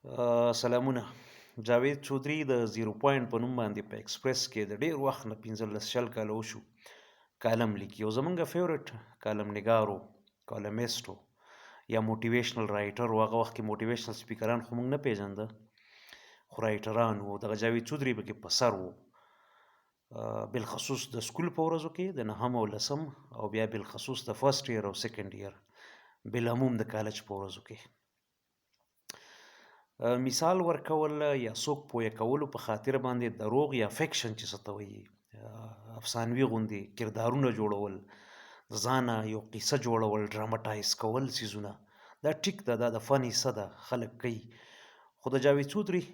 سلامونه. جاوید چودري د زیرو پوینټ په نوم باندې په ایکسپریس کې د ډېر وخت نه 15 20 کاله وشو کالم لیکي او زمونږ فیورټ کالم نګار و، کالمیسټ و یا موټیویشنل رایټر و. هغه وخت کې موټیویشنل سپیکران خو موږ نه پېژنده، خو رایټران وو. دغه جاوید چودري پکې په سر و، بالخصوص د سکول په ورځو کې د نهم او لسم، او بیا بالخصوص د فرست ایر او سیکنډ ایر، بالعموم د کالج په ورځو کې. مثال ورکول یا څوک پوهه کولو په خاطر باندې دروغ یا فکشن چې څه ته وایي، افسانوي غوندې کردارونه جوړول، د ځانه یو قصه جوړول، ډرامټایز کول څیزونه، دا ټیک ده، دا د فن حصه ده، خلک کوي. خو د جاوید چودري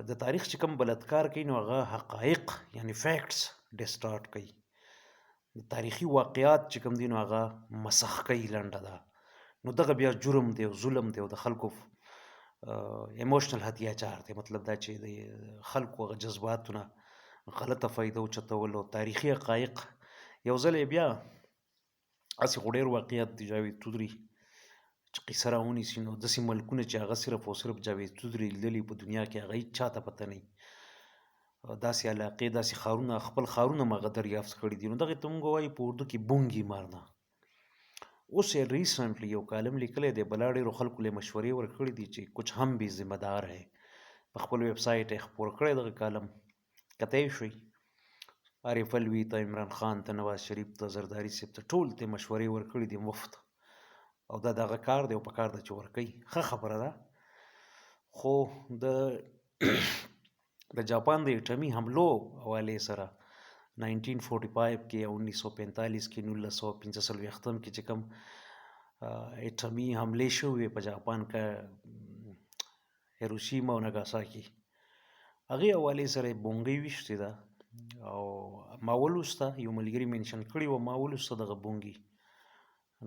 د تاریخ چې کوم بلدکار کوي نو هغه حقایق یعنی فیکټس ډیسټارټ کوي، د تاریخي واقعات چې کوم دي نو هغه مسخ کوي، لنډه ده. نو دغه بیا جرم دی او ظلم دی او د خلکو ایموشنل هتیاچار دی. مطلب دا چې د خلکو هغه جذباتونه غلطه فایده اوچتول او تاریخي حقایق یو ځل یې بیا هسې خو ډېر واقعیت دی. جاوید چودري چې قصه راونیسي نو داسې ملکونه چې هغه صرف او صرف جاوید چودري لیدلي په دنیا کې هغه هېچا ته پته نه وي، داسې علاقې داسې ښارونه خپل ښارونه هم هغه دریافت کړي دي. نو دغې ته موږ وایو په اردو کې بونګي مارنا. اوس یې ریسنټلی یو کالم لیکلی دی، بلا ډېرو خلکو له مشورې ورکړي دي چې کچھ هم بھی ذمه دار ہے. په خپل ویب سایټ یې خپور کړی دغه کالم، کتی شئ. عارف علوي ته، عمران خان ته، نواز شریف ته، زرداري صاحب ته، ټول ته مشورې ورکړي دي مفت. او دا دغه کار دی او په کار ده چې ورکوي، ښه خبره ده. خو د جاپان د اټومي حملو حوالې سره 1945 کې او 1945 کې 1945 کې چې کوم اټومي حملې شوې وې په جاپان کې، هیروشیما او ناګاساکي، هغې حوالې سره یې بونګۍ ویشتې ده. او ما ولوسته، یو ملګري منشن کړې وه، ما ولوسته دغه بونګي،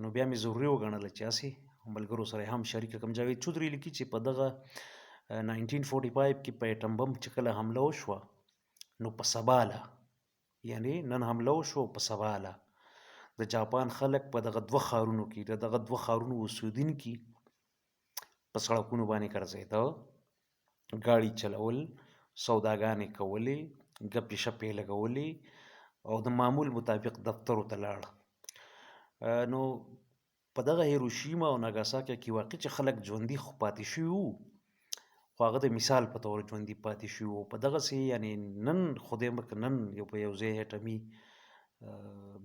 نو بیا مې ضروري وګڼله چې هسې ملګرو سره یې هم شریکه کړم. جاوید چودري لیکي چې په دغه 1945 کې په اټم بم چې کله حمله وشوه نو په سبا له، یعنی نن حمله وشوه په سبا له د جاپان خلک په دغه دوه ښارونو کې، د دغه دوه ښارونو اوسېدونکي په سړکونو باندې ګرځېده، ګاډي چلول، سوداګانې کولې، ګپې شپې لګولې او د معمول مطابق دفترو ته لاړ. نو په دغه هیروشیما او ناګاساکي کې واقع چې خلک ژوندي خو پاتې شوي وو، خو هغه د مثال په طور ژوندي پاتې شوي وو. په دغسې یعنی نن خدای مه کړه نن یو په یو ځای اټومي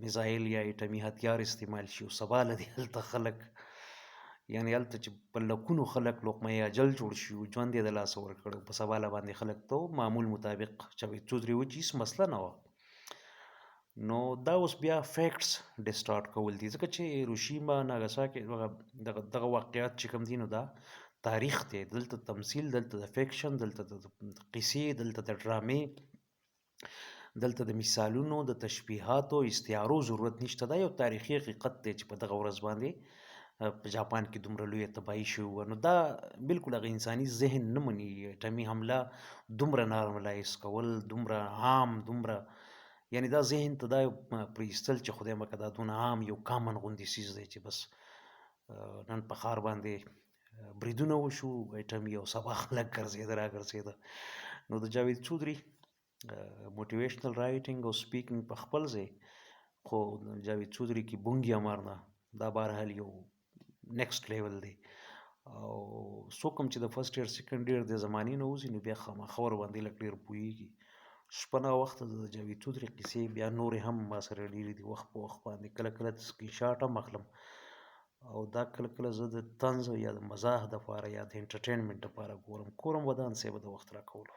میزایل یا اټومي هتیار استعمال شي او سبا له دې هلته خلک، یعنی هلته چې په لکونو خلک لقمه اجل جوړ شي او ژوند یې د لاسه ورکړی، په سبا له باندې خلک ته معمول مطابق جاوید چودري و چې هېڅ مسله نه وه. نو دا اوس بیا فیکټس ډیسټارټ کول دي، ځکه چې هیروشیما ناګاساکي دغه واقعات چې کوم دي نو دا تاریخ دی، دلته تمثیل، دلته د فکشن، دلته د قصې، دلته د ډرامې، دلته د مثالونو، د تشبیهاتو، استعارو ضرورت نشته. دا یو تاریخي حقیقت دی چې په دغه ورځ باندې په جاپان کې دومره لویه تباهي شوې وه. نو دا بالکل هغه انساني ذهن نه مني. اټومي حمله دومره نارملایز کول، دومره عام، دومره یعنی دا ذهن ته دا پرېستل چې خدای مه کړه دا دونه عام یو کامن غوندې څیز دی چې بس نن په ښار باندې بریدونه وشو اټومي او سبا خلک ګرځېده راګرځېده. نو د جاوید چودري موټیویشنل رایټینګ او سپیکینګ په خپل ځای، خو جاوید چودري کې بونګي امرنه دا بهرحال یو نیکسټ لیول دی. او څوک هم چې د فرست ایر سیکنډ ایر د زمانې نه وځي نو بیا خامخا ورباندې لږ ډېر پوهېږي. شپه ناوخته د جاوید چودري قصې بیا نورې هم ما سره ډېرې دي، وخت په وخت باندې کله کله سکرین شاټ هم اخلم، او دا کله کله زه د طنز یا د مزاح دپاره یا د انټرټینمنټ دپاره ګورم. کورم ودان صاحب د وخت راکولو.